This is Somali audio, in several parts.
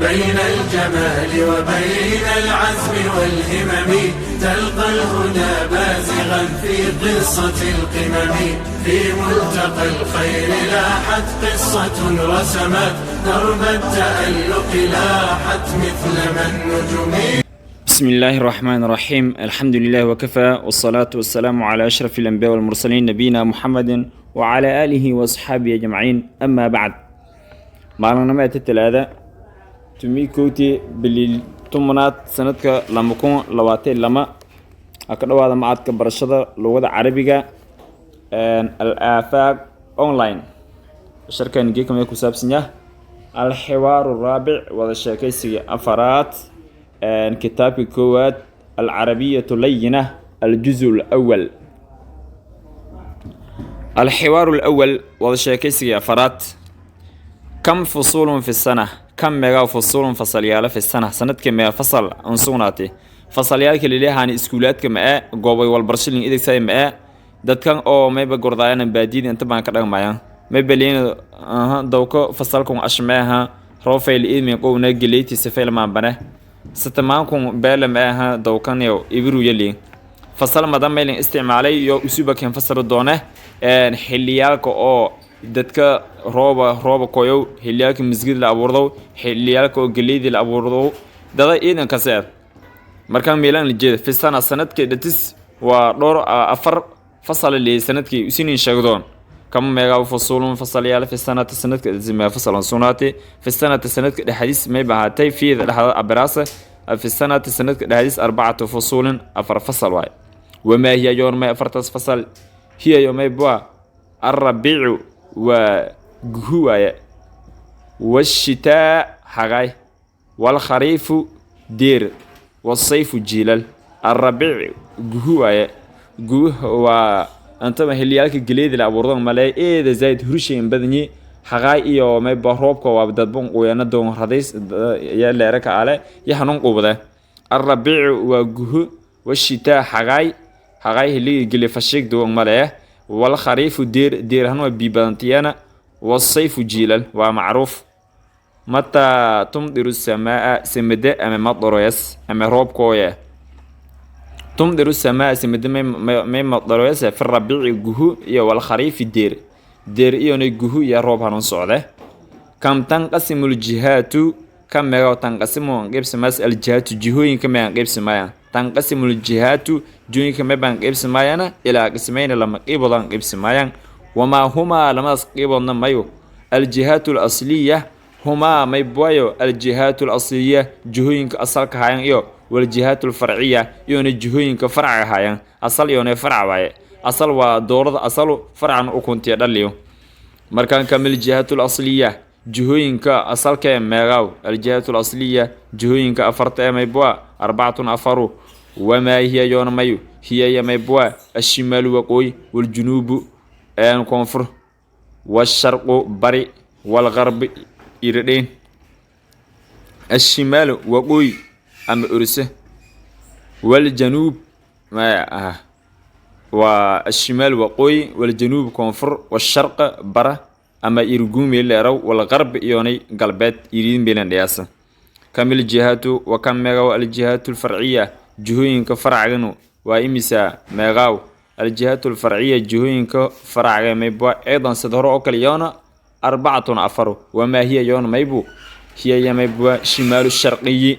بين الجمال وبين العزم والهمم، تلقى الهدى بازغا في قصة القمم. في ملتقى الخير لاحت قصة رسمت درب التألق، لاحت مثل ما النجم. بسم الله الرحمن الرحيم، الحمد لله وكفى، والصلاة والسلام على أشرف الأنبياء والمرسلين، نبينا محمد وعلى آله وأصحابه أجمعين، أما بعد. Maalinnimadii Talaada, 11-kii bili 10aad, sanadka 2022, ka dhawaada macadka barashada luqada Carabiga Al Aafaaq Online. Sharkan geekamee ku saabsan yahay الحوار الرابع, wada sheekaysiga afaraad, kitaabka koowaad, العربية اللينة, الجزء الأول. الحوار الأول, wada sheekaysiga afaraad. كم فصول في السنة؟ كم meegaa, فصول fasalyaalo, في السنة sanadka meega fasal an sugnaatay? Fasalyaalka laleeyahaan iskuulaadka ma-e, goobay walbarasho lin idegsay ma-e, dadkan oo mayba gordaayana baadiyada inta baan ka dhaqmayaan mayba leena dawko fasalkun ashmeeha roofayl idmin qowna geleyti sifayl maanbane satamaankun beele ma-aha dawkaniyo ibiru yali fasal madan maylin isticmaalay iyo usubakin fasal doone xiliyaalka oo dadka rooba rooba koyow, xiliyaalka misgid la abuurdow, xiliyaalka oo geleydii la abuurdow, dada ciidan kaseed. Markaa meelaan la jeeda في السنة sanadkii dhatis waa dhowr afar fasal leeyay sanadkii usinin sheegdoon. كم meegaa, فصول fasalyaal, في السنة sanadka dhatis meega fasal sugnaatay? في السنة sanadka dhexdiis may bahaatay, fiida dhexda abiraasa, في السنة sanadka dhexdiis, أربعة فصول afar fasal waay. وما هي yoon may afartaas fasal? هي yoomay bua الربيع waa guhu waaye, والشتاء xagaay, والخريف deer, والصيف jiilal. الربيع guhu waaye, guh waa antaba xiliyaalka geleeda la abuurdan male eeda zaid hurshayn badanyi. Xagaay iyo mayba roobka waa dadban qoyana doon radays ya leera ka ale ya hanuun qubada. الربيع waa guhu, والشتاء xagaay, xagaay xilliga gele fashiig doon male, والخريف deer, deer ahaan waa bii badantiyana, والصيف jiilal waa macruuf. متى تمطر السماء? Samade ama madoroyas ama roobkooya? تمطر السماء samade may madoroyas في الربيع guhu iyo والخريف deer, deer iyona guhu iyo roob hanuun socde. كم تنقسم الجهات? كم meega, تنقسم qaybsamaas, الجهات jihooyinka meegan qaybsamayaan? تنقسم الجهات jihooyinka meebaan qaybsamayana إلى قسمين lama qeyboodaan qaybsamayaan. وما هما lamadaas qeyboodna mayo? الجهات الأصلية, هما maybuayo الجهات الأصلية jihooyinka asalka hayan iyo والجهات الفرعية iyona jihooyinka farciga hayan. Asal iyona farc waaye. Asal waa doorada asalu, farcan ukuntiya dhaliyo. Markaan كم الجهات الأصلية jihooyinka asalka ee meegaaw? الجهات الأصلية jihooyinka afarta ee maybua أربعة afaru. وما هي yoona mayu? هي ya maybua الشمال waqooyi, والجنوب koonfur, والشرق bari, والغرب iridheyn. الشمال waqooyi ama orise, والجنوب maya waa الشمال waqooyi, والجنوب koonfur, والشرق bara ama irguumi leeraw, والغرب iyoonay galbeed iriidin beelan dhiyaasa. كم الجهات وكم meegaw الجهات الفرعية jihooyinka farciganu waa imisa meeqaaw? الجهات الفرعية jihooyinka farciga mayba أيضا sida hore oo kale yoona أربعة afaru. وما هي yoona maybu? هي mayba شمال الشرقي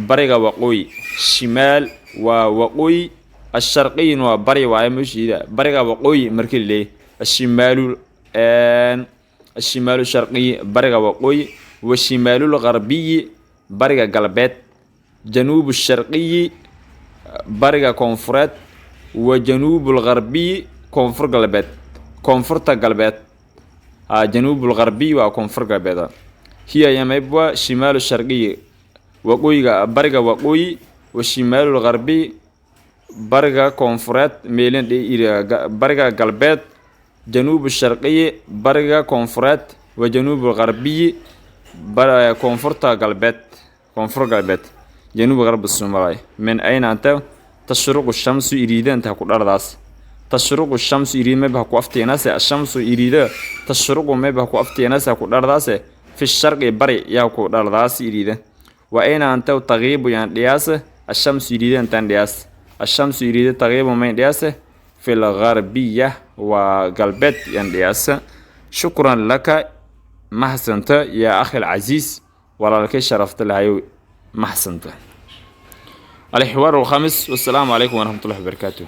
bariga waqooyi. شمال waa waqooyi, الشرقي waa bari waaye meeshiida bariga waqooyi markii la leeyahay. الشمال, الشمال الشرقي bariga waqooyi, والشمال الغربي bariga galbeed, جنوب الشرقي bariga koonfureed, وجنوب الغربي koonfur galbeed, koonfurta galbeed. جنوب الغربي waa koonfur galbeed. هي yamaybwa شمال الشرقي waqooyiga bariga waqooyi, والشمال الغربي bariga koonfureed meelin bariga galbeed, جنوب الشرقي bariga koonfureed, وجنوب الغربي koonfurta galbeed, koonfur galbeed, جنوب غرب الصومال. من أين anta تشرق الشمس iriida inta ku dhardaas? تشرق الشمس iriida mayba ku afteenaase, الشمس iriida, تشرق mayba ku afteenaase ku dhardaase. Fi sharqi, bari yaa ku dhaladaas iriida. Wa ayna anta taqiibu yan dhiyaasa ashamsu iriida intaan dhiyaas ashamsu iriida taqiibu mayn dhiyaasa fi lgarbiya, waa galbeed yan dhiyaasa. Shukran laka, mahsanta, yaa akhi alcasiis, walaalkay sharafta lahayow, mahsanta. Alxiwaar alkhamis. Wassalaamu calaykum waraxmatullahi wabarakaatuh.